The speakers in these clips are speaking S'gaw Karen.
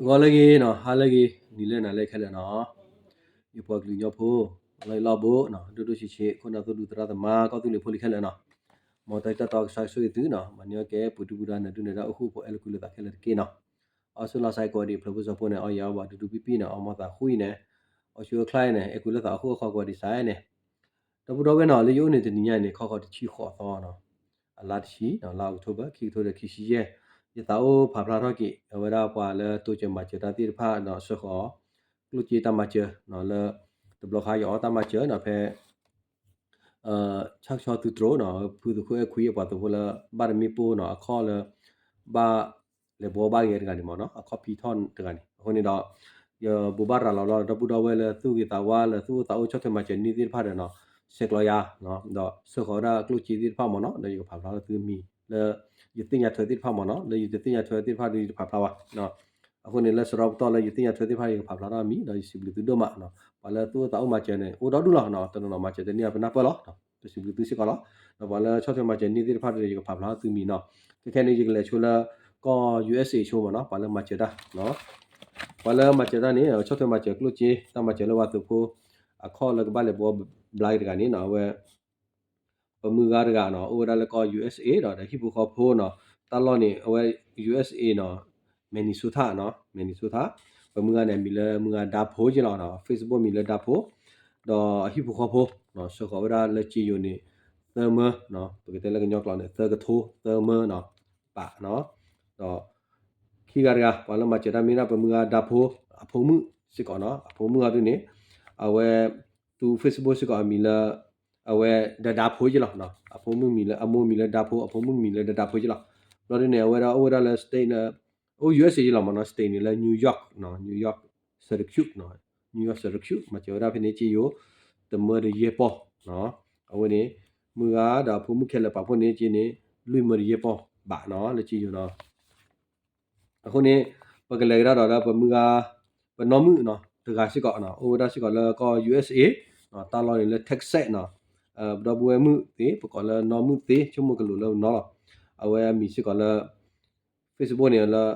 ဂီၤလၢအဂ့ၤနီၤ, ဟါလၢအဂ့ၤ, နံၤလၢနၤလၢခဲလၢာ်နီၤ, ယပှၤကလုာ်ကညီဖိ လီၤယံၤလီၤဘူးနီၤ, ဒိၣ်ဒိၣ်ဆံးဆံး ခိၣ်နၢ်သိၣ်ဒူသရၣ်သမါ ကီၢ်သူလ့ၤဖိလံၤခဲလၢာ်နီၤ, မ်တၢ်တီကစၢ်ဆိၣ်ဂ့ၤသုနီၤ, မၤန့ၢ်အီၣ်ကဲပူၤဒုပူၤဒါ နၢၤဒုနၢၤဒါ အိၣ်ဃူအိၣ်ဖိး အဲၣ်လိာ်ကွံလိာ်သးခဲလၢာ်တက့ၢ်နီၤ. အီၣ်ဆူၣ်လီၤစဲးကိးဒံး ဖျၢးဖိစီၤဖိန့ၣ် အီၣ်ယၤအီၣ်ဘၣ်ဒူဒူပံပံနီၤ, အီၣ်မီၢ်သးဃုအံၤန့ၣ်, အီၣ်ဆူၣ်အီၣ်ချါအံၤန့ၣ် အဲၣ်ကွံလိာ်သးအဃိအဃီကိးဒံးစဲးန့ၣ် ဒီပုၢ်ဒီဝဲၢ်နီၤ, လၢယအိၣ်န့ၣ်တနံၤညါန့ၣ် ခီဃီတဆံဃိးသီနီၤ, အလါတဆံ, လါအီးကထိဘၢၣ် ခံကထိဒီးခံဆံယဲၢ်, ယသးအိၣ်ဖးဖျါထီၣ်က့ၤ အဝဲဒၣ်ပှၤလၢတိစၢၤမၤစၢၤတၢ်သ့ၣ်တဖၣ်ဒီး ဆှၢဃီၤ ကျိၣ်စ့တၢ်မၤစၢၤလၢ တဘျီခါယအီၣ်တၢ်မၤစၢၤနီၤ ဖဲ ဆၣ်ကဆီသုတြိၤနီၤ, ဖုသူးခိၣ်အဲၣ်ခွံအပှၤသုးဖိလၢ ဘၣ်တမ့ၢ်ပိၢ်နီၤ, အခီၣ်လၢ ဘၣ် လဲၤဘှီဘၣ်ဂဲၤတဂၤန့ၣ်မ့ၢ်နီၤ, အခီၣ်ဖံးထီၣ်တဂၤန့ၣ်, အဃိန့ၣ်ဒီး ယဘိးဘၣ်ရၤလီၤလီၤ ဒီပုၢ်ဒီဝဲၢ်လၢသူၣ်ဂ့ၤသးဝါလၢ သူၣ်အိၣ်သးအိၣ်ဆီၣ်ထွဲမၤစၢၤန့ၢ်သ့ၣ်တဖၣ်ဒီးနီၤ, ဆဲးကျိးယၤ, ဒီးဆှၢဃီၤဝဲဒၣ်ကျိၣ်စ့သ့ၣ်တဖၣ်မ့ၢ်နီၤ, ဒီးယကဖးဖျါထီၣ်သုမံၤလၢ ယသ့ၣ်ညါထွဲသ့ၣ်တဖၣ်မ့ၢ်နီၤ, လၢယတသ့ၣ်ညါထွဲသ့ၣ်တဖၣ်ဒီးယတဖးဖျါဘၣ် အဃိန့ၣ် လၢစရီပတီၢ်လၢယသ့ၣ်ညါထွဲသ့ၣ်တဖၣ် ယကဖးဖျါထီၣ်မံၤ ဒီးယစံးဘျုးသုဒိၣ်မးနီၤ, ပှၤလၢသူၣ်အိၣ်သးအိၣ်မၤစၢၤန့ၣ် အိၣ်ဒီဒူၣ်လီၤနီၤ, တနီၤနီၤမၤစၢၤတန့ၢ်အပနၢ်ပၢၢ်လီၤ, ပစံးဘျုးသုစ့ၢ်ကီးလီၤ, ဒီးပှၤလၢဆီၣ်ထွဲမၤစၢၤန့ၢ်သ့ၣ်တဖၣ်ဒီး ယကဖးဖျါထီၣ်သုမံၤနီၤ, ခဲခဲန့ၣ် ယကလဲၤဆိလၢကီၢ် ယူၢ်အ့းအ့း ဆိမ့ၢ်နီၤ, ပှၤလၢမၤစၢၤတၢ် ပှၤလၢမၤစၢၤတၢ်န့ၣ် ဆီၣ်ထွဲမၤစၢၤကျိၣ်စ့ တၢ်မၤစၢၤလၢပှၤသုးဖိ အခီၣ်လၢကဘၣ်လဲၤဘှီဘျါက့ၤတဂၤန့ၣ်နီၤ, အဝဲ ပမုၢ်ဂၤတဂၤနီၤ, အိၣ်ဝဲဒၣ်လၢကီၢ် ယူၢ်အ့းအ့း ဒီး ဒီးဟံၣ်ဖိဃီဖိနီၤ, တၢ်လီၢ်န့ၣ် အဝဲ ယူၢ်အ့းအ့း နီၤ, Minnesota နီၤ, Minnesota, ပမုၢ်ဂၤန့ၣ် အမံၤလၢမုၢ်ဂၤဒါဖိက့လီၤ, Facebook မံၤလၢဒါဖိ, ဒီးအဟံၣ်ဖိဃီဖိ ဆှၢဃီၤဝဲဒၣ်လၢစ့ယိၤန့ၣ် သၢမၢ, ပကတဲလၢကညီကျိာ်န့ၣ် သၢကထိ သၢမၢနီၤ, ဘးနီၤ, ဒီး ခံဂၤတဂၤ ပှၤလၢမၤစၢၤတၢ်မ့ၢ်ဒၣ်ပမုၢ်ဂၤဒါဖိ အဖိမုၣ်စ့ၢ်ကီးနီၤ, အဖိမုၣ်အီၤဒုန့ၣ် အဝဲ သူ Facebook စ့ၢ်ကီးအမံၤလၢ အဝဲ ဒါဒါဖိက့လီၤ, အဖိမုၣ်မံၤလၢ အမိၢ်မံၤလၢဒါဖိ အဖိမုၣ်မံၤလၢဒါဒါဖိက့လီၤ, ဘျီဒုန့ၣ် အဝဲဒၣ်အိၣ်ဝဲဒၣ်လၢ state လၢ အိၣ် ယူၢ်အ့းအ့း လီၤမ့ၢ်နီၤ, state န့ၣ်လၢ New York, New York Syracuse, New York Syracuse မၤစၢၤဝဲဒၣ်ဖဲန့ၣ် စ့ယိၤ တမၢဒီးယဲၢ်ပီၢ်, အဝဲန့ၣ် မုၢ်ဂၤဒီးအဖိမုၣ်ခဲလၢာ်ပာ်ဖှိၣ်န့ၣ် စ့န့ၣ် လွံၢ်မၢဒီးယဲၢ်ပီၢ်ဘးနီၤ လၢစ့ယိၤနီၤ အဃိန့ၣ် ပကလဲၤကဒါဒီးလၢပမုၢ်ဂၤ ပနီၢ်မုၣ်နီၤ တဂၤစ့ၢ်ကီးနီၤ အိၣ်ဝဲဒၣ်စ့ၢ်ကီးလၢကီၢ် ယူၢ်အ့းအ့း တၢ်လီၢ်န့ၣ်လၢ Texas နီၤ ပဒီပုၢ်ဝဲၢ်မုၣ်သ့ၣ် ပကိးလၢနီၢ်မုၣ်သ့ၣ် ဆိကမိၣ်ကလူးလၢပနီၤလီၤ အဝဲအမံၤစ့ၢ်ကီးလၢ Facebook န့ၣ်လၢ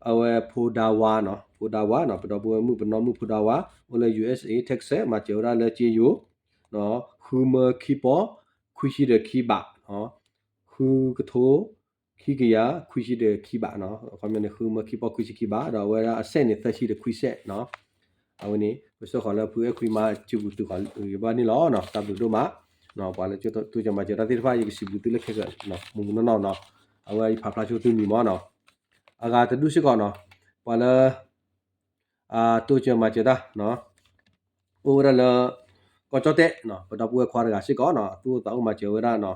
အဝဲဖိဒါဝါနီၤ ဖိဒါဝါနီၤ ပဒီပုၢ်ဝဲၢ်မုၣ်ပနီၢ်မုၣ်ဖိဒါဝါ အိၣ်လၢ ယူၢ်အ့းအ့း Texas မၤစၢၤဝဲဒၣ်လၢစ့ယိၤ ဃုမၢခံပီၢ် ခွံဆံဒီးခံဘး ဃုကထိ ခံကယၤ ခွံဆံဒီးခံဘးနီၤ အခီပညီန့ၣ် ဃုမၢခံပီၢ် ခွံဆံခံဘး ဒီးအဝဲဒၣ်အစဲးန့ၣ် သၢဆံဒီးခွံစဲးနီၤ အဝဲန့ၣ် ပဆှၢဃီၤလၢဖုအဲၣ်ခွံမါ စုပူၤသုးဃီၤဘၣ်န့ၣ်လီၤနီၤ တၢ်ဘျုးဒိၣ်မး ပှၤလၢတိစၢၤမၤစၢၤတၢ်သ့ၣ်တဖၣ် ယကစံးဘျုးသုလၢခဲကၢၤ မုၢ်မုၢ်နီၢ်နီၢ်နီၤ အဝဲယဖးဖျါဆိသုမံၤမ့ၢ်နီၤ အဂၤတဒူၣ်စ့ၢ်ကီးနီၤ ပှၤလၢ တိစၢၤမၤစၢၤတၢ် အိၣ်ဝဲဒၣ်လၢ ကီၢ်ကၠီၣ်တဲၣ် ပဒီပုၢ်ဝဲၢ်ခွါတဂၤစ့ၢ်ကီးနီၤ သူၣ်အိၣ်သးအိၣ်မၤစၢၤဝဲဒၣ်နီၤ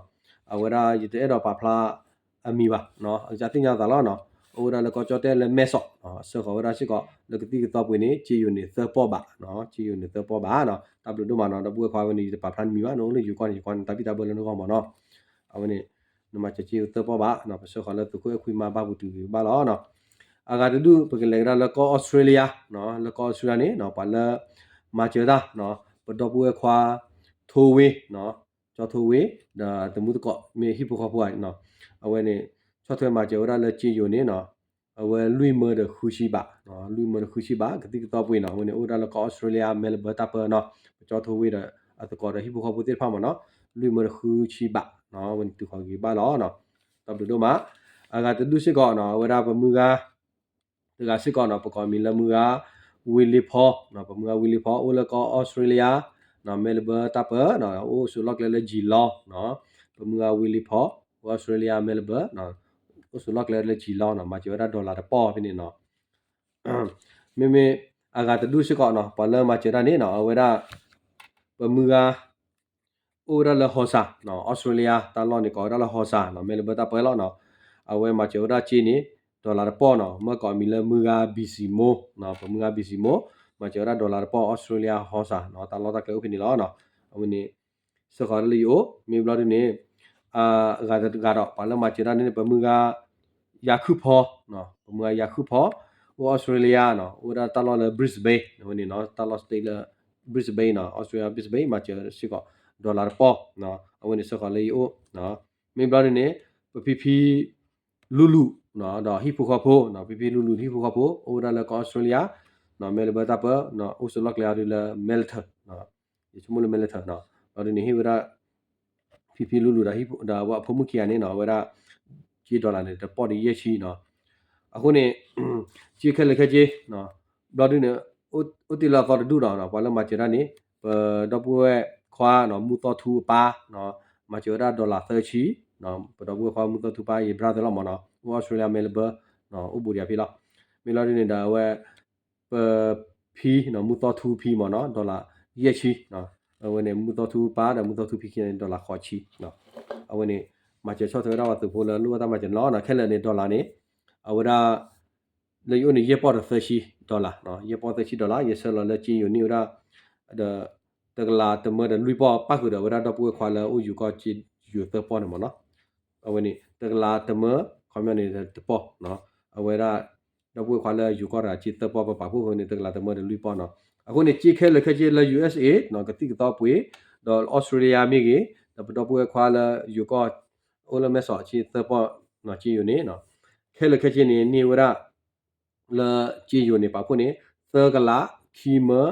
အဝဲဒၣ်ယတအဲၣ်ဒိးပာ်ဖျါအမံၤဘၣ် အကစၢ်သ့ၣ်ညါသးလီၤနီၤ အိၣ်ဝဲဒၣ်လၢကီၢ်ကၠီၣ်တဲၣ်လၢမဲၢ်စီး ဆှၢဃီၤဝဲဒၣ်စ့ၢ်ကီး လၢကသံၣ်ကသီပှ့ၤန့ၣ် စ့ယိၤန့ၣ်သၢပီၢ်ဘး စ့ယိၤန့ၣ်သၢပီၢ်ဘးနီၤ တၢ်ဘျုးဒိၣ်မးနီၤ ဒီပုၢ်ဝဲၢ်ခွါဝဲန့ၣ် ယတပာ်ဖျါနမံၤဘၣ် နအိၣ်လၢယိၤကီၢ်န့ၣ် ယကွၢ်န့ၣ် တၢ်ဘံၣ်တၢ်ဘၢလၢနဂီၢ်မ့ၢ်နီၤ အဝဲန့ၣ် နမၤစၢၤစ့ယိၤသၢပီၢ်ဘး ပဆှၢဃီၤလၢသုးခိၣ်အဲၣ်ခွံမါဘၣ်ပူၤတုၤဂ့ၤဘၣ်လီၤနီၤ အဂၤတဒူၣ် ပကလဲၤကဒါလၢကီၢ်အီစထြ့လယါ လၢကီၢ်အီစထြ့လယါန့ၣ် ပှၤလၢ မၤစၢၤတၢ် ပဒီပုၢ်ဝဲၢ်ခွါ ထိဝ့ ကၠီထိဝ့ ဒီးသမူသကိး မ့ၢ်ဟံၣ်ဖိဃီဖိဧါ အဝဲန့ၣ် ဆီၣ်ထွဲမၤစၢၤဝဲဒၣ်လၢစ့ယိၤန့ၣ်နီၤ အဝဲလွံၢ်မၢဒီးဃုဆံဘး လွံၢ်မၢဒီးဃုဆံဘး ကသံၣ်ကသီပှ့ၤနီၤ အဝဲန့ၣ်အိၣ်ဝဲဒၣ်လၢကီၢ်အီစထြ့လယါ မဲလ်ဘၢတၢ်ပၢနီၤ ပကၠီထိဝ့ဒီးအသကိးဒီးဟံၣ်ဖိဃီဖိသ့ၣ်တဖၣ်မ့ၢ်နီၤ လွံၢ်မၢဒီးဃုဆံဘး အဝဲန့ၣ်တုၤဃီၤဂ့ၤဘၣ်လီၤ တၢ်ဘျုးဒိၣ်မး အဂၤတဒူၣ်စ့ၢ်ကီးနီၤ အဝဲဒၣ်ပမုၢ်ဂၤ တဂၤစ့ၢ်ကီးနီၤ ပကိးမံၤလၢမုၢ်ဂၤ ဝ့လ့ဖီ ပမုၢ်ဂၤဝ့လ့ဖီ အိၣ်လၢကီၢ်အီစထြ့လယါ မဲလ်ဘၢတၢ်ပၢ အိၣ်ဆိးလီၢ်ကျဲလၢ Geelong ပမုၢ်ဂၤဝ့လ့ဖီ အိၣ်အီစထြ့လယါ မဲလ်ဘၢ အိၣ်ဆိးလီၢ်ကျဲလၢ Geelong နီၤ မၤစၢၤဝဲဒၣ် dollar တပီၢ်ဖဲန့ၣ်နီၤ မ့မ့ၢ်အဂၤတဒူၣ်စ့ၢ်ကီးနီၤ ပှၤလၢမၤစၢၤတၢ်န့ၣ်နီၤ အဝဲဒၣ် ပမုၢ်ဂၤ အိၣ်ဝဲဒၣ်လၢ Horsa နီၤ အီစထြ့လယါ တၢ်လီၢ်န့ၣ် ကိးဝဲဒၣ်လၢ Horsa နီၤ မဲလ်ဘၢတၢ်ပၢလီၤနီၤ အဝဲမၤစၢၤဝဲဒၣ်စ့န့ၣ် dollar တပီၢ်နီၤ မ့ၢ်ကိးမံၤလၢမုၢ်ဂၤ ဘံစံမိ ပမုၢ်ဂၤ ဘံစံမိ မၤစၢၤဝဲဒၣ် dollar တပီၢ် အီစထြ့လယါ Horsa နီၤ တၢ်လီၢ်တၢ်ကျဲအိၣ်ဖဲန့ၣ်လီၤနီၤ အဝဲန့ၣ် စ့ၢ်ကီးလၢယအိၣ် မ့ၢ်ဘျီဒ်န့ၣ် အဂၤတဂၤဒီး ပှၤလၢမၤစၢၤတၢ်န့ၣ် ပမုၢ်ဂၤ ယၤခုၣ်ဖီ ပမုၢ်ဂၤယၤခုၣ်ဖီ အိၣ်အီစထြ့လယါနီၤ အိၣ်ဝဲဒၣ်တၢ်လီၢ်လၢ Brisbane အဝဲန့ၣ်နီၤ တၢ်လီၢ် state လၢ Brisbane နီၤ အီစထြ့လယါ Brisbane မၤစၢၤစ့ၢ်ကီး dollar တပီၢ် အဝဲန့ၣ်စ့ၢ်ကီးလၢယအိၣ် မ့ၢ်ဘျီဒ်န့ၣ် ပဖံဖံ လူလူ ဒီးဟံၣ်ဖိဃီဖိ ဖံဖံလူလူဒီးဟံၣ်ဖိဃီဖိ အိၣ်ဝဲဒၣ်လၢကီၢ်အီစထြ့လယါ Melbourne တၢ်ပၢ အိၣ်ဆိးလီၢ်ကျဲအီၤဒုးလၢ Melton ယဆိကမိၣ်လၢ Melton ဘျီဒုးန့ၣ် ဟ့ၣ်ဝဲဒၣ် ဖံဖံလူလူဒီး ဒီးအဝဲအဖိမုၣ်ခံဂၤန့ၣ်နီၤ အဝဲဒၣ် က့ dollar န့ၣ် တပီၢ်ဒီးယဲၢ်ဆံနီၤ. အဃိန့ၣ် က့ခဲလၢာ်ခဲဆ့ ဘျီဒုးန့ၣ် အိၣ်တ့ၢ်လၢအသီတဒူၣ်ဒီး ပှၤလၢမၤစၢၤတၢ်န့ၣ် ပဒီပုၢ်ဝဲၢ်ခွါနီၤ မူသီထူအပၢ် မၤစၢၤဝဲဒၣ် dollar သၢဆံ, ပဒီပုၢ်ဝဲၢ်ခွါမူသီထူပၢ် ယ brother လီၤမ့ၢ်နီၤ အိၣ်အီစထြ့လယါ Melbourne အိၣ်ဘူးဒံးဖဲလီၤ. မ့ၢ်လီၤဒုးန့ၣ်ဒီးအဝဲ ပဖံ မူသီထူဖံမ့ၢ်နီၤ dollar ယဲၢ်ဆံ, အဝဲန့ၣ် မူသီထူပၢ်ဒီး မူသီထူဖံခံန့ၣ် dollar ဃိးဆံ, အဝဲန့ၣ် မၤစၢၤဆီၣ်ထွဲဝဲဒၣ်ပှၤသုးဖိလၢလိၣ်ဘၣ်တၢ်မၤစၢၤန့ၣ်လီၤ. ခဲလၢာ်န့ၣ် dollar န့ၣ် အဝဲဒၣ် လၢယအိၣ်န့ၣ် ယဲၢ်ပီၢ်ဒီးသၢဆံ dollar, ယဲၢ်ပီၢ်သၢဆံ dollar ယဆှၢလီၤလၢက့ယိၤန့ၢ်ဝဲဒၣ် ဒီး တကလးတမၢဒီးလွံၢ်ပီၢ် ပၣ်ဃုာ်ဒီးအဝဲဒၣ်ဒီပုၢ်ဝဲၢ်ခွါလၢအိၣ်ယူၤကီၢ်က့ယိၤသၢပီၢ်န့ၣ်မ့ၢ်နီၤ. အဝဲန့ၣ် တကလးတမၢ ခီပညီန့ၣ်တပီၢ်, အဝဲဒၣ် ဒီပုၢ်ဝဲၢ်ခွါလၢယူၤကီၢ်တဂၤက့သၢပီၢ် ပပာ်ဖှိၣ်ဃိန့ၣ် တကလးတမၢဒီးလွံၢ်ပီၢ်နီၤ. အဃိန့ၣ် က့ခဲလၢာ်ခဲဆ့လၢ ယူၤအ့းအ့း ကသံၣ်ကသီပှ့ၤ ဒီးအီစထြ့လယါမ့ၢ်ဂ့ၤ ဒီးပဒီပုၢ်ဝဲၢ်ခွါလၢယူၤကီၢ် အိၣ်လၢမဲၢ်ဆီးက့သၢပီၢ် က့ယိၤန့ၣ် ခဲလၢာ်ခဲဆ့န့ၣ် န့ၢ်ဝဲဒၣ် လၢက့ယိၤန့ၣ် ပာ်ဖှိၣ်န့ၣ် သၢကလး ခံမၢ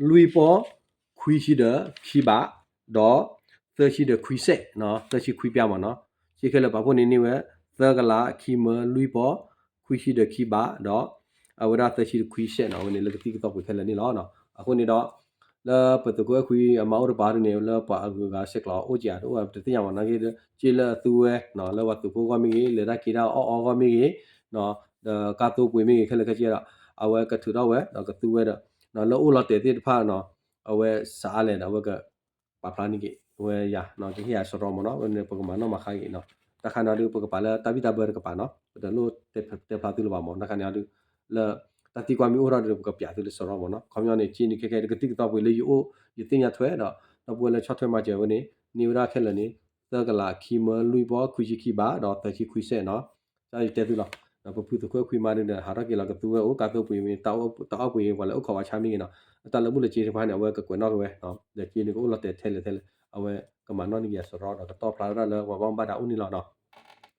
လွံၢ်ပီၢ် ခွံဆံဒီးခံဘး ဒီး သၢဆံဒီးခွံစဲး, သၢဆံခွံပျၢ်မ့ၢ်နီၤ. က့ခဲလၢာ်ပာ်ဖှိၣ်န့ၣ်န့ၢ်ဝဲ သၢကလး ခံမၢ လွံၢ်ပီၢ် ခွံဆံဒီးခံဘး ဒီး အဝဲဒၣ်သၢဆံဒီးခွံစဲးနီၤ. အဝဲန့ၣ်လၢကသံၣ်ကသီပှ့ၤခဲလၢာ်န့ၣ်လီၤ. အဃိန့ၣ်ဒီး လၢပသုးခိၣ်အဲၣ်ခွံအမါအိၣ်တပၤဒ်န့ၣ် လၢပှၤအဂုၤအဂၤစဲးကျိးအိၣ်ကဲးတအိၣ် ပတသ့ၣ်ညါမ့ၢ်နီၤ. က့လၢအသူဝဲ လၢပှၤသုးဖိအဂီၢ်မ့ၢ်ဂ့ၤ လဲၤတၢ်က့ၤတၢ်အီၣ်အီအဂီၢ်မ့ၢ်ဂ့ၤ ဒီးကါသိပှ့ၤမ့ၢ်ဂ့ၤ ခဲလၢာ်ခဲဆ့ဒီး အဝဲကထုးထီၣ်ဝဲ ဒီးကသူဝဲဒီး လၢအိၣ်လီၤတဲာ်သ့ၣ်တဖၣ်နီၤ အဝဲစးအါလဲၣ်ဒီး အဝဲကပာ်ဖျါန့ၢ်က့ၤဝဲယၤ ကဟ့ၣ်ယၤစရီမ့ၢ်နီၤ. အဝဲန့ၣ် ပကမၤနီၣ်မၤဃါက့ၤနီၤ. တၢ်ခါန့ၣ်ဒုး ပကပာ်လၢတၢ်ဘံၣ်တၢ်ဘၢတကပၤနီၤ ပတလိၣ်တဲဖျါသုလၢၤဘၣ်မ့ၢ် တၢ်ခါန့ၣ်ဒုး လၢတၢ်သံကွၢ်မ့ၢ်အိၣ်ထီၣ်ဒီး ပကပျးသုလၢစရီမ့ၢ်နီၤ. ခီပညီန့ၣ် က့န့ၣ်ခဲခဲ ကသံၣ်ကသီပှ့ၤလၢယအိၣ် ယသ့ၣ်ညါထွဲဒီး ဒီပုၢ်ဝဲၢ်လၢဆီၣ်ထွဲမၤစၢၤဝဲန့ၣ် န့ၢ်ဝဲဒၣ်ခဲလၢာ်န့ၣ် သၢကလး ခံမၢ လွံၢ်ပီၢ် ခွံဆံခံဘး ဒီးသၢဆံခွံစဲးနီၤ. ယတဲသုလီၤ ပဖုသုးခိၣ်အဲၣ်ခွံမါဒုးဒီး ဟးထီၣ်က့ၤလီၤကသူဝဲအိၣ် ကါသိပှ့ၤမ့ၢ် တၢ်အီၣ်ပှ့ၤ ပှၤလၢအိၣ်ခိးဝဲဆါမ့ၢ်ဂ့ၤနီၤ တၢ်လၢဘူၣ်လၢစ့တဖၣ်န့ၣ် အဝဲကကွဲးနီၣ်က့ၤဝဲ ဒီးက့န့ၣ်ကအိၣ်လီၤတဲာ်ထဲလဲၣ်ထဲလဲၣ် အဝဲကမၤနီၣ်န့ၢ်က့ၤအစရီဒီး ကတီၢ်ဖျါဝဲဒၣ်လၢပှၤဘၣ်မူဘၣ်ဒါအိၣ်န့ၣ်လီၤနီၤ.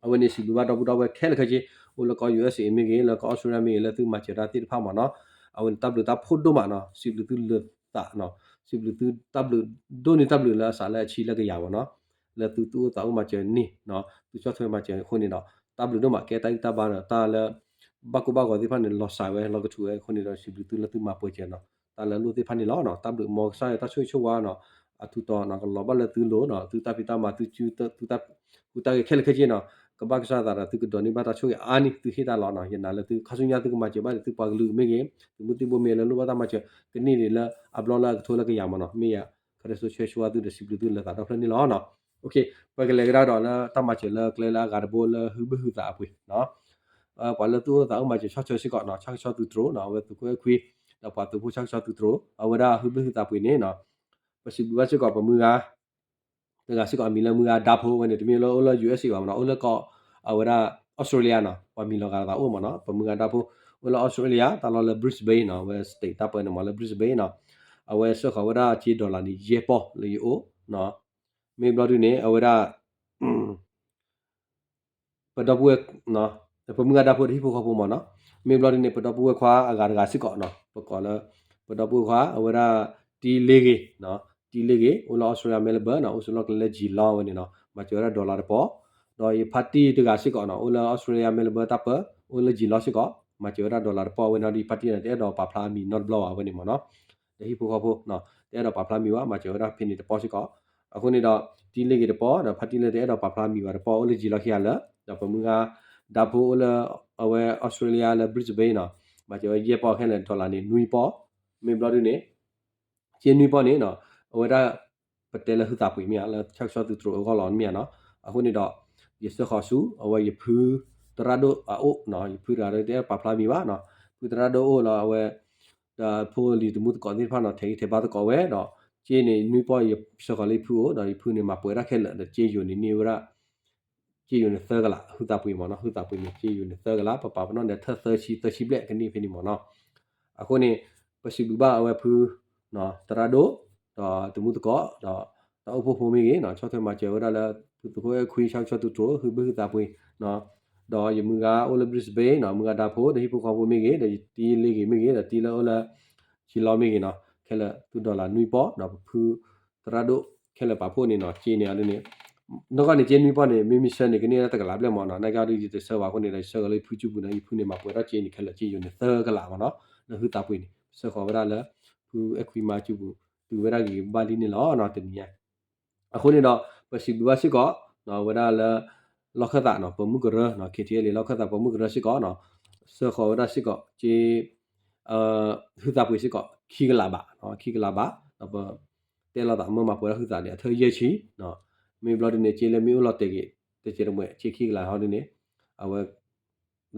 အဝဲန့ၣ်စံးဘျုးဘၣ်ဒီပုၢ်ဒီဝဲၢ်ခဲလၢာ်ခဲဆ့ အိၣ်လၢကီၢ် ယူၤအ့းအ့း မ့ၢ်ဂ့ၤ လၢကီၢ်အီစထြ့လယါမ့ၢ်ဂ့ၤ လၢသုမၤစၢၤတၢ်သ့ၣ်တဖၣ်မ့ၢ်နီၤ. အဝဲန့ၣ်တၢ်ဘျုးတၢ်ဖှိၣ်ဒိၣ်မးနီၤ စံးဘျုးသုလၢသးနီၤ စံးဘျုးသုတၢ်ဘျုးဒိၣ်န့ၢ်တၢ်ဘျုးလၢအစးလၢအဆံလၢကယၤမ့ၢ်နီၤ လၢသုသူၣ်အိၣ်သးအိၣ်မၤစၢၤန့ၣ်နီၤ သုဆီၣ်ထွဲမၤစၢၤအဃိန့ၣ်ဒီး တၢ်ဘျုးဒိၣ်မး ကဲတၢ်ဂံၢ်တၢ်ဘါဒီးတၢ်လၢ ဘၣ်ကိၢ်ဘၣ်ဂီၤသ့ၣ်တဖၣ်န့ၣ် လီၤစှၤဝဲ လီၤကထူးဝဲအဃိန့ၣ်ဒီး စံးဘျုးသုလၢသုမၤပှဲၤစၢၤနီၤ တၢ်လၢအလိၣ်သ့ၣ်တဖၣ်န့ၣ်လီၤ. တၢ်ဘျုးမ်ကစၢ်ယွၤတၢ်ဆိၣ်ဂ့ၤဆိၣ်ဝါနီၤ အထူးတီၤနီၤ ကလီၤဘၣ်လၢသုလိၤနီၤ သုတၢ်ဖံးတၢ်မၤ သုစု သုတၢ်ဟူးတၢ်ဂဲၤခဲလၢာ်ခဲဆ့နီၤ ကဘၣ်ကစၢ်သးဒီး သုကဒိးန့ၢ်ဘၣ်တၢ်ဆိၣ်ဂ့ၤအါန့ၢ်သုဟ့ၣ်တၢ်လီၤနီၤ. ယနာ်လၢသုခါဆူညါသုကမၤစၢၤဘၣ်ဒီး သုပှၤကလုာ်မ့ၢ်ဂ့ၤ သုးမုၢ်သံၣ်ဘိမ့ၢ်ဂ့ၤ လၢလိၣ်ဘၣ်တၢ်မၤစၢၤ ကန့ၢ်ဒံးလၢအဘျီလၢအကထိလၢကယၤမ့ၢ်နီၤ မ့ၢ်ယၤ ခရံာ်စိဆှၢဆှၢသုဒီးစံးဘျုးသုလၢသးဒီဖျၢၣ်န့ၣ်လီၤ. ပကလဲၤကဒါဒီးလၢတၢ်မၤစၢၤလၢကျဲလၢအဂၤတဘိလၢဟုဘ့ၣ်ဟုသးအပှ့ၤ ပှၤလၢသူၣ်အိၣ်သးအိၣ်မၤစၢၤဆီၣ်ထွဲစ့ၢ်ကီးနီၤ ဆၣ်ကဆီသုးတြိၤနီၤ အဝဲသုးခိၣ်အဲၣ်ခွံ ဒီးပှၤသုးဖိဆၣ်ကဆီသုးတြိၤ အဝဲဒၣ်ဟုဘ့ၣ်ဟုသးပှ့ၤန့ၣ်နီၤ ပစံးဘျုးဘၣ်စ့ၢ်ကီးပမုၢ်ဂၤ တဂၤစ့ၢ်ကီးအမံၤလၢမုၢ်ဂၤဒါဖိဝဲန့ၣ် တမ့ၢ်လၢအိၣ်လၢ ယူၤအ့းအ့း ဘၣ်မ့ၢ်နီၤ အိၣ်လၢကီၢ် အဝဲဒၣ် အီစထြ့လယါနီၤ ပှၤမံၤလီၤဂာ်သးအိၣ်မ့ၢ်နီၤ ပမုၢ်ဂၤဒါဖိ အိၣ်လၢအီစထြ့လယါ တၢ်လီၢ်လၢ Brisbane နီၤ အဝဲ state တၢ်ပၢန့ၣ်မ့ၢ်လၢ Brisbane နီၤ အဝဲစၢဃီၤဝဲဒၣ်က့ dollar န့ၣ် ယဲၢ်ပီၢ်လၢယအိၣ် မ့ၢ်ဘျီဒုန့ၣ် အဝဲဒၣ် ပဒီပုၢ်ဝဲၢ် ပမုၢ်ဂၤဒါဖိဒီးဟံၣ်ဖိဃီဖိမ့ၢ်နီၤ မ့ၢ်ဘျီဒုန့ၣ် ပဒီပုၢ်ဝဲၢ်ခွါအဂၤတဂၤစ့ၢ်ကီးနီၤ ပကိးလၢ ပဒီပုၢ်ဝဲၢ်ခွါ အဝဲဒၣ် တံလ့ဂ့ၤ တံလ့ဂ့ၤ အိၣ်လၢအီစထြ့လယါ Melbourne နီၤ အိၣ်ဆိးလီၢ်ကျဲလၢ Geelong ဝဲန့ၣ်နီၤ မၤစၢၤဝဲဒၣ် dollar တပီၢ် ဒီးယဖါတံၢ်တဂၤစ့ၢ်ကီးနီၤ အိၣ်လၢအီစထြ့လယါ Melbourne တၢ်ပၢ အိၣ်လၢ Geelong စ့ၢ်ကီး မၤစၢၤဝဲဒၣ် dollar တပီၢ်ဝဲန့ၣ်ဒီး ယဖါတံၢ်န့ၣ် တအဲၣ်ဒိးပာ်ဖျါအမံၤနီတဘျီဘၣ်ဝဲန့ၣ်မ့ၢ်နီၤ ဒီးဟံၣ်ဖိဃီဖိ တအဲၣ်ဒိးပာ်ဖျါမံၤဘၣ် မၤစၢၤဝဲဒၣ်ဖဲန့ၣ်တပီၢ်စ့ၢ်ကီး အဃိန့ၣ်ဒီး တံလ့ဂ့ၤတပီၢ် ဒီးဖါတံၢ်လၢတအဲၣ်ဒိးပာ်ဖျါမံၤဘၣ်တပီၢ် အိၣ်လၢ Geelong ခံဂၤလၢာ် ဒီးပမုၢ်ဂၤ ဒါဖိအိၣ်လၢ အဝဲအီစထြ့လယါလၢ Brisbane နီၤ မၤစၢၤဝဲယဲၢ်ပီၢ်ခဲလၢာ် dollar န့ၣ် နွံပီၢ် မ့ၢ်ဘျီဒုန့ၣ် က့နွံပီၢ်န့ၣ်နီၤ အဝဲဒၣ် ပတဲလၢဟုသးပှ့ၤမ့ၢ်ဧါ လၢဆၣ်ကဆီသုးတြိၤအဂီၢ်လီၤမ့ၢ်ဧါနီၤ အဃိန့ၣ်ဒီး ယစၢဃီၤဆူ အဝဲယဖုသရၣ်ဒိၣ်အအိၣ်နီၤ ယဖုတဂၤဒီးတအဲၣ်ပာ်ဖျါမံၤဘၣ်နီၤ ဖုသရၣ်ဒိၣ်အိၣ်လီၤ အဝဲ ဒီးဖိလံၤတမူသကိးသ့ၣ်တဖၣ်နီၤ ထဲးဂံၢ်ထဲးဘါသကိးဝဲဒီး က့န့ၣ် နွံပီၢ်ယစၢဃီၤလၢယဖုအိၣ် ဒီးယဖုန့ၣ်မၤပှဲၤဒၣ်ခဲလၢာ် ဒီးက့ယိၤန့ၣ်န့ၢ်ဝဲဒၣ် က့ယိၤန့ၣ်သၢကလး ဟုသးပှ့ၤမ့ၢ်နီၤ ဟုသးပှ့ၤန့ၣ် က့ယိၤန့ၣ်သၢကလး ပပာ်ပနီၣ်န့ၣ် ထၢၣ်သၢဆံ သၢဆံဘျဲၣ်ကန့ၢ်ဖဲန့ၣ်မ့ၢ်နီၤ အဃိန့ၣ် ပစံးဘျုးဘၣ်အဝဲဖု သရၣ်ဒိၣ် ဒီးတမူသကိး ဒီးတၢ်အိၣ်ဖှိၣ်ဖိမ့ၢ်ဂ့ၤနီၤ ဆီၣ်ထွဲမၤစၢၤဝဲဒၣ်လၢ ဖုသုးခိၣ်အဲၣ်ခွံ ဆၣ်ကဆီသုးတြိၤ ဟုဘ့ၣ်ဟုသးပှ့ၤနီၤ ဒီးယမုၢ်ဂၤအိၣ်လၢ Brisbane နီၤ, မုၢ်ဂၤဒါဖိ ဒီးဟံၣ်ဖိဃီဖိမ့ၢ်ဂ့ၤ, ဒီးယတံၤလ့ဂ့ၤမ့ၢ်ဂ့ၤ, ဒီးတံၤလၢအိၣ်လၢ ယလီမ့ၢ်ဂ့ၤနီၤ, ခဲလၢာ်သူၣ် dollar နွံပီၢ်, ဒီးပဖုသရၣ်ဒိၣ်ခဲလၢာ်ပာ်ဖှိၣ်န့ၣ်နီၤ, က့န့ၣ်အဒ်န့ၣ် နီၢ်ကီၢ်န့ၣ် က့နွံပီၢ်န့ၣ် မ့မ့ၢ်ဆှၢန့ၣ် ကန့ၢ်ဒၣ်တကလးဘျဲၣ်မးနီၤ, နာ်က့အဒ်ယတဆှၢဘၣ်အဃိန့ၣ်ဒီး ယဆှၢက့ၤလၢယဖုကၠူပူၤန့ၣ်, ယဖုန့ၣ်မၤပှဲၤထီၣ်က့န့ၣ် ခဲလၢာ်က့ယိာ်န့ၣ် သၢကလးမးနီၤ, လၢဟုသးပှ့ၤန့ၣ် ဆှၢဃီၤဝဲဒၣ်လၢ ဖုအဲၣ်ခွံမါကၠူပူၤ တုၤဝဲဒၣ်ဂ့ၤဂ့ၤဘၣ်လံန့ၣ်လီၤနီၤ, တနံၤညါ အဃိန့ၣ်ဒီး ပစံးဘျုးဘၣ်စ့ၢ်ကီး ဝဲဒၣ်လၢ လီၢ်ခၢၣ်သးနီၤ, ပမုၢ်ကရၢနီၤ, ခ့ထံအဲလံ လီၢ်ခၢၣ်သး ပမုၢ်ကရၢစ့ၢ်ကီးနီၤ, ဆှၢဃီၤဝဲဒၣ်စ့ၢ်ကီး က့ ဟုသးပှ့ၤစ့ၢ်ကီး ခံကလးဘး, ခံကလးဘး, ဒီးပ တဲလိာ်သးမၢမၤပှဲၤထီၣ်ဟုသးန့ၣ် အထၢၣ်ယဲၢ်ဆံ, မ့ၢ်ဘျီဒ်န့ၣ် က့လၢမ့ၢ်အိၣ်လီၤတဲာ်က့ၤ တစဲးတမှဲး က့ခံကလးဟီဒ်န့ၣ်, အဝဲ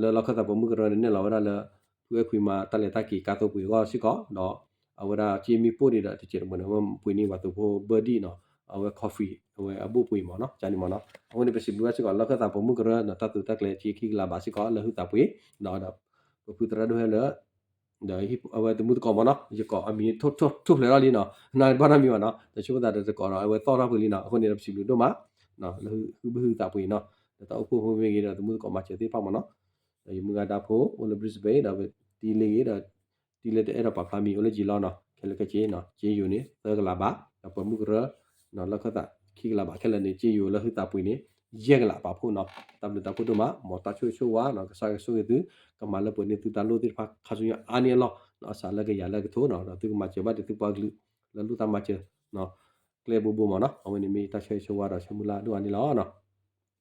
လၢလီၢ်ခၢၣ်သး ပမုၢ်ကရၢန့ၣ် နဲၣ်လီၤဝဲဒၣ်လၢ ဖုအဲၣ်ခွံမါတၢ်လဲၤတၢ်က့ၤကါသိပှ့ၤအဂီၢ်စ့ၢ်ကီး, ဒီးအဝဲဒၣ်က့မ့ၢ်ပိၢ်ဒံးဒီး တစဲးတမှဲးန့ၣ် ပှ့ၤန့ၢ်ပှၤသုးဖိဘၢဒံၣ်နီၤ, အဝဲ coffee အဝဲအဘိၣ်ပှ့ၤမးနီၤ, ကန့ၣ်မးနီၤ, အဃိန့ၣ် ပစံးဘျုးဘၣ်စ့ၢ်ကီး လီၢ်ခၢၣ်သး ပမုၢ်ကရၢနီၤ, တၢ်သူတၢ်ကျဲၤက့ခံကလးဘးစ့ၢ်ကီး လၢဟုသးပှ့ၤ, ဒီး ပဖုသရၣ်ဒိၣ်ဟဲလၢ ဒီးအဝဲတမုၢ်သကိးမးနီၤ, ယကိးအမံၤထီၣ်ဖျဲးထီၣ်လံနီၤ, နာ်ဘၣ်နီတမံၤဘၣ်နီၤ, တဆိကမိၣ်သးဒီးတကိးဒီး အဝဲသီၣ်ထီၣ်ဖုလံနီၤ, အဃိန့ၣ်ဒီး ပစံးဘျုးဒိၣ်မး လၢဟုဘုဟုသးပှ့ၤနီၤ, ဒီးတၢ်အိၣ်ဖှိၣ်ဖိမ့ၢ်ဂ့ၤဒီး တမုၢ်သကိးမၤစၢၤသ့ၣ်တဖၣ်မးနီၤ, ဒီးယမုၢ်ဂၤဒါဖိ အိၣ်လၢ Brisbane ဒီး တံၤလ့ဂ့ၤဒီး တံၤလ့တအဲၣ်ဒိးပာ်ဖျါမံၤ အိၣ်လၢယံာ်လီၤနီၤ, ခဲလၢာ်ခဲဆ့နီၤ, က့ယိာ်န့ၣ် သၢကလးဘး, ဒီးပမုၢ်ကရၢ လီၢ်ခၢၣ်သး ခံကလးဘး ခဲလၢာ်န့ၣ် က့ယိာ်လၢဟုသးပှ့ၤန့ၣ် ယဲၢ်ကလးပာ်ဖှိၣ်နီၤ, တၢ်ဘျုးတၢ်ဖှိၣ်ဒိၣ်မး, မ်တၢ်ဆိၣ်ဂ့ၤဆိၣ်ဝါနီၤ, ကစၢ်ကဆိၣ်ဂ့ၤသု, ကမၤလၢပှဲၤန့ၢ်သုတၢ်လိၣ်သ့ၣ်တဖၣ် ခါဆူညါအါန့ၢ်အလီၢ်, အစးလၢကယၤလၢကထိနီၤ, ဒီးသုကမၤစၢၤဘၣ်ဒံးသုပှၤကလုာ် လၢလိၣ်တၢ်မၤစၢၤ ကျဲဘိဘိမးနီၤ, အဝဲန့ၣ်မ့ၢ်ယတၢ်ဆၢဂ့ၤဆၢဝါဒီးဆၢမုၢ်လၢ်ဒိၣ်အါန့ၣ်လီၤ.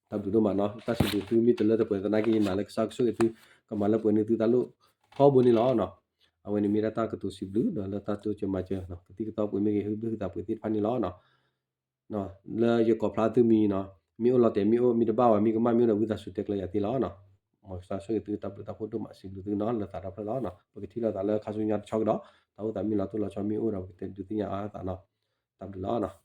တၢ်ဘျုးဒိၣ်မးနီၤ, တၢ်စံးဘျုးသုမ့ၢ်တလၢတပှဲၤသနာ်က့ ယနာ်လၢကစၢ်ကဆိၣ်ဂ့ၤသု, ကမၤလၢပှဲၤန့ၢ်သုတၢ်လိၣ်ထီဘိန့ၣ်လီၤ. အဝဲန့ၣ်မ့ၢ်ဒၣ်တၢ်ကတိၤစံးဘျုး ဒီးလၢတၢ်တိစၢၤမၤစၢၤ ကသံၣ်ကသီပှ့ၤမ့ၢ်ဂ့ၤ ဟုဘုဟုသးပှ့ၤသ့ၣ်တဖၣ်န့ၣ်လီၤ. လၢယကိးဖျါသုမံၤနီၤ, မ့ၢ်အိၣ်လီၤတဲာ်မ့ၢ်အိၣ် မ့ၢ်တဘၣ်ဝဲမ့ၢ်ကမၣ်မ့ၢ်အိၣ်ဒီး ဝံသးစူၤတဲကျၢၤယၤသ့လီၤ. မ်ကစၢ်ဆိၣ်ဂ့ၤသု တၢ်ဘျုးတၢ်ဖှိၣ်ဒိၣ်မး စံးဘျုးသုနီၤ လၢသးဒီဖျၢၣ်လီၤ. ပကထံၣ်လိာ်သးလၢခါဆူညါတဆီကဒီး, တၢ်အိၣ်သးမ့ၢ်လီၤတိၢ်လီၤဆီမ့ၢ်အိၣ်ဒီး ပကတဲဒုးသ့ၣ်ညါအါအသးနီၤ. တၢ်ဘျုးလီၤ.